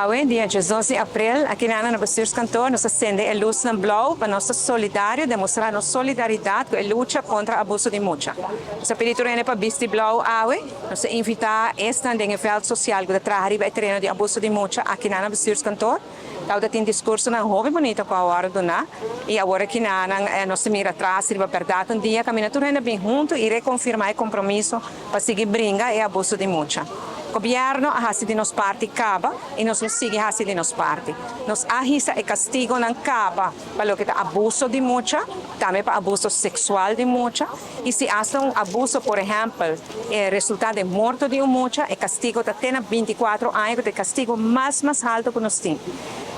Awe, dia 12 di april, aki na bestuurskantoor, nos a sende e lusnan blou pa nos ta solidario, demostra nos solidaridad cu e lucha contra abuso di mucha. Nos a pidi tur hende pa bisti blou awe, nos a invita esnan den e veld social cu ta traha riba e tereno di abuso di mucha aki na bestuurskantoor. Tabata tin discursonan hopi bunita cu a wordo duna y awor aki nan nos ta mira atras riba berdad un dia caminda tur hende bin hunto y reconfirma e compromiso pa sigui bringa e abuso di mucha. Gobierno a haci di nos parti caba y nos lo sigui haci di nos parti. Nos a hisa e castigonan caba pa loke ta abuso di mucha, tambe pa abuso sexual di mucha y si hasta un abuso por ehempel e resulta den morto di un mucha, e castigo ta te na 24 aña, cu ta e castigo mas mas halto cu nos tin.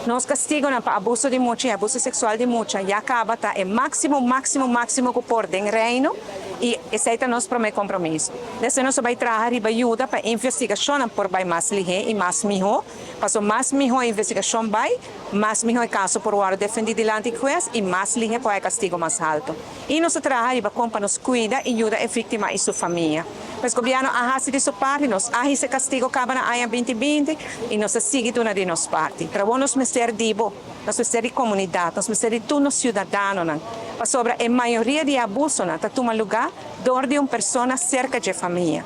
Nos castigonan pa abuso di mucha y abuso sexual di mucha ya caba ta e maximo maximo maximo cu por den Reino y esey ta nos prome compromiso. Despues nos a bay traha riba yuda pa investigacionnan por bay mas lihe y mas miho, paso mas miho e investigacion bay, mas miho e caso por wordo defendi dilanti huez y mas lihe por hay castigo mas halto. Y nos a traha riba con pa nos cuida y yuda e victima y su famia. Pues gobierno a haci di su parti, nos a hisa e castigo caba na aña 2020 y nos a sigui duna di nos parti. Pero awor nos mester di bo, nos mester di comunidad, nos mester di tur nos ciudadanonan, pasobra e mayoria di e abusonan ta tuma lugar door di un persona cerca dje famia,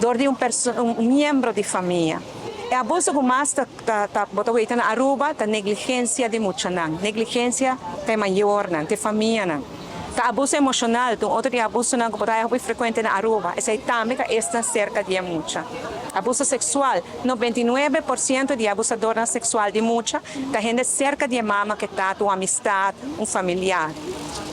door di un un miembro di famia. E abuso cu mas ta ta bo ta weta na Aruba ta negligencia di muchanan, negligencia ta e mayornan, ta e famianan. Ta abuso emocional ta un otro di e abusonan cu bo ta haya hopi frecuente na Aruba, esey tambe ta esnan cerca di e mucha. Abuso sexual, 99% di e abusadornan sexual di mucha ta hende cerca di e mama cu e tata, un amistad, un familiar.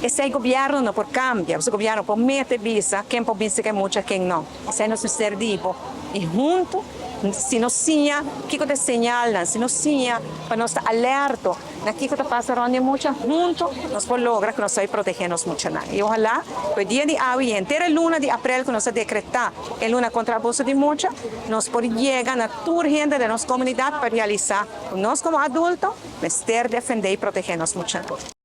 Esey gobierno no por cambia, pasobra gobierno por mete bisa ken por bisa cu e mucha, ken no. Esei nos mester di bo. I huntu, si nos siña kiko ta e señalnan, si nos siña pa nos ta alerto na kiko ta pasa rònt di e mucha, huntu nos por logra ku nos ta protegé nos muchanan. I ohalá ku e dia di awe i henter e luna di aprel ku nos a dekretá e luna kontra abuso di mucha, nos por yega na tur hende den nos komunidat pa realisá ku nos komo adulto mester defendé i protegé nos muchanan.